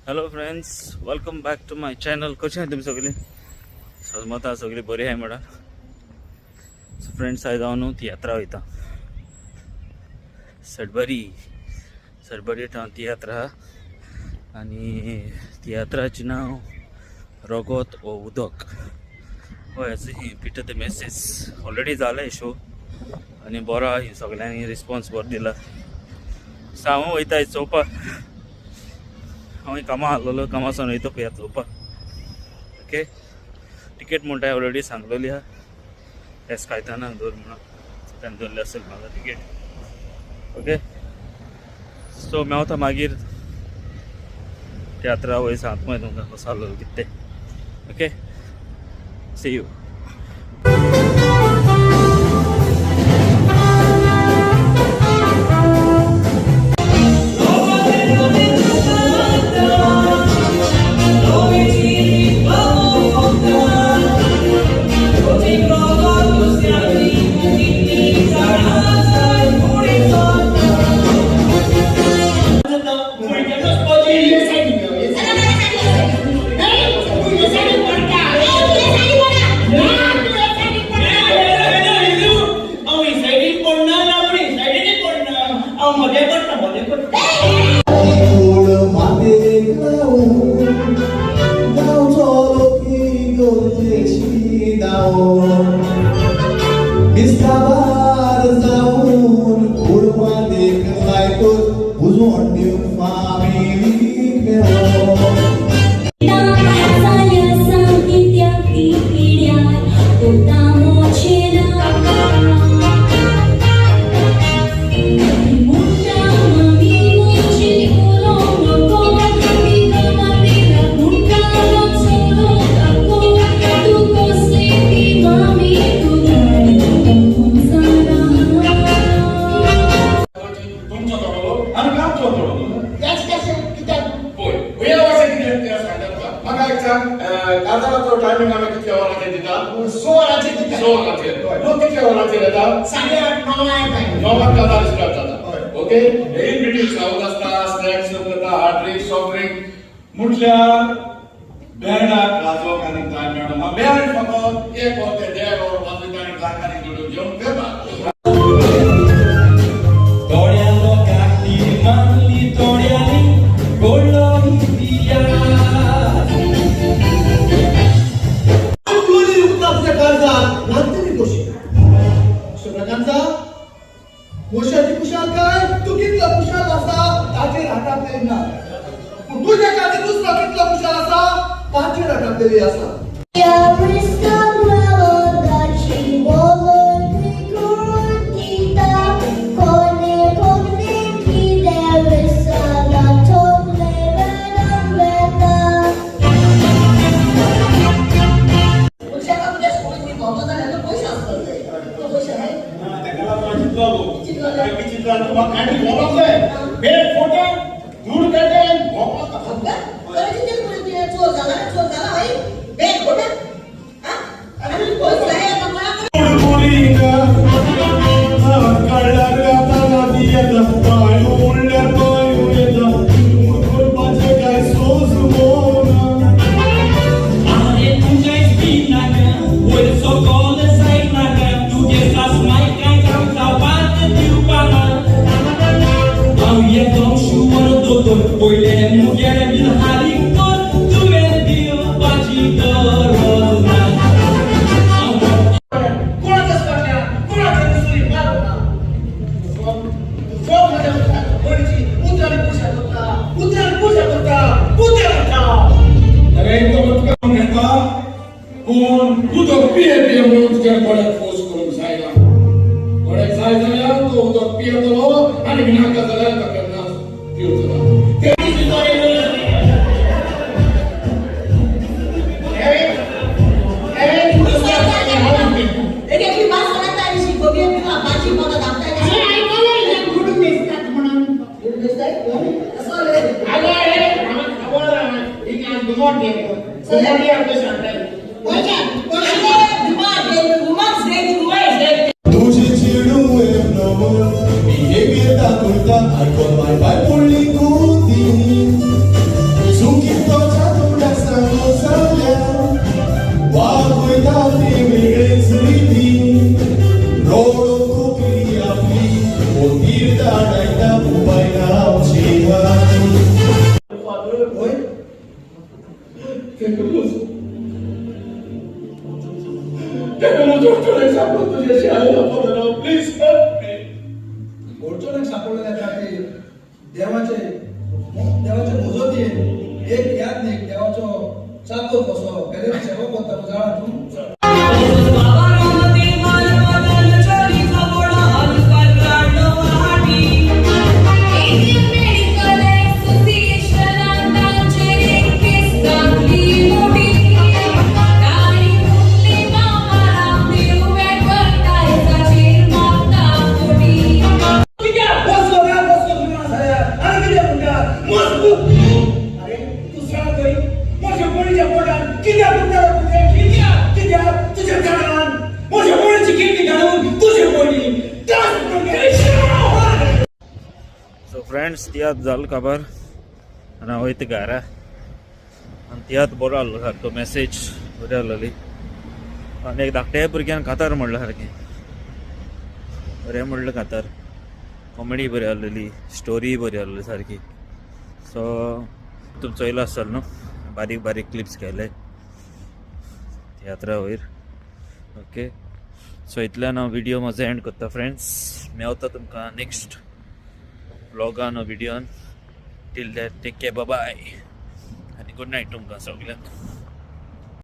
Hello friends, welcome back to my channel. कशें आहाय तुमी सगळीं? सजमता सगळीं बरी आहाय म्हणा. सो फ्रेंड्स, आयज हांव न्हू तियात्रा वयता सडबरी. सडबरी टावन तियात्र आहा आनी तियात्राचें नांव रोगोत ओ उदक. हय, पिटर the message already जालें शो आनी बरो आहा, सगळ्यांनी रिस्पॉन्स बरो दिला. सो हांव वयता चोवपाक. हांव कामां आहलोलो, कामासान वयता पळया चोवपाक. ओके, टिकेट म्हणटा ऑलरेडी सांगलेली आहा, एस कायतानाक दवर म्हणून. ताणें दवरले असेल म्हाका टिकेट. ओके, सो मेवता मागीर तियात्रा वयर, सांगता मागीर तुमकां कसो आहलोलो कितें तें. Okay, see you. तुमचो थोडो आनी आमचो थोडो. पळय, हया वर्सा कितें तें सांगता तुका. म्हाका एक सांग, काजाराचो टायमींग आमी कितल्या वरांचेर दिता? स वरांचेर दिता. स वरांचेर. लोक कितल्या वरांचेर येता? 8:30 9 येता. 9 काजार स्टार्ट जाता. हय. ओके, इन बिटवीन सावथ आसता, स्नॅक्स जाता, हार्ड ड्रिंक, सॉफ्ट ड्रिंक. म्हटल्यार बँडाक वाजोवंक आनी टायम मेळना. बँड फकत एक वर ते देड वर वाजयता आनी ट्रकांनी दुडू घेवन करता. थोड्या लोकांक ती मानली, थोड्यांनी गोडलो इतिहास. चंद्रकांता, मनशाची खुशालकाय तूं कितलो खुशाल आसा ताचेर आटापलेली ना, पूण तुज्या खातीर दुसरो कितलो खुशाल आसा ताचेर आटापलेली आसा. बेड फोटे दूर काडटे भोंवपाक. आरे तुज्या इस्पिनाका वयर सकयल जायनाका, तुगे सासमाय कांय जावपाक दिवपाना. हांव एकदम शुवर दोतोर, पयलें मुगेलें बील फारीक कर, तुवें दिवपाची गरज ना. कोणाच्याच फाटल्यान कोणाच्या दुसरी मारना. उतरांनी पुजा करता, उतरांनी पुजा करता, पुजा करता. अरे तो तुका घेता, पूण उदक पिये पिये म्हणून तुज्या गळ्याक फोर्स करूंक जायना. गळ्याक जाय जाल्यार तो उदक पियेतलो आनी नाका जाल्यार ताका केन्नाच पिवचो ना. तुझे चेडूं नमन मी एक येता करता, आयकोन माय बाय पडली गोती. रोडूंक कोंकली आपली पोतीर धाडायता मुंबय आमची होय. तेका म्हजो अडचणेक सापडून तुजेशी आयला फादर, प्लीज हेल्प मी. अडचणेक सापडलेल्या खातीर देवाचे देवाचे मजतीन एक याज्ञीक देवाचो चाकर कसो बेलेर सेवा करता जाणा तूं. बाबा रामदेवान बदल चली खबडो वाटी. इंडियन मेडिकल असोसिएशनान तांचेर एक केस घातली मोठी. तांणी म्हणलें बाबा रामदेव एडवर्टायजाचेर मागता कोटी. कित्याक बसलो रे बसलो तुमी जाल्यार आनी कितें म्हणटा मजबूत. अरे तूं सांग खंय म्हज्या पणीच्या पोटान कित्याक दुखता तुजें? कित्याक कित्याक तुज्या जाणान म्हज्या पणीची किडनी घालून तुजे पणी त्रास. सो फ्रेंड्स, तियात्र जालो काबार आनी हांव वयता घरा. आनी तियात्र बरो आहलो सारको, मॅसेज बरी आहलोली आनी एक धाकट्या भुरग्यान कातार म्हणलें सारकें बरें म्हणलें. कातार कॉमेडी बरी आहलेली, स्टोरी बरी आहलेली सारकी. सो तुमी चोयलो आसतलो न्हू, बारीक बारीक क्लिप्स केले तियात्रा वयर. ओके, सो इतल्यान हांव विडियो म्हजो एंड करता. फ्रेंड्स, मेवता तुमकां नेक्स्ट व्लॉगान, व्हिडियोन. Till that, take care, bye आणि गुड नायट तुमकां सगल्यांक.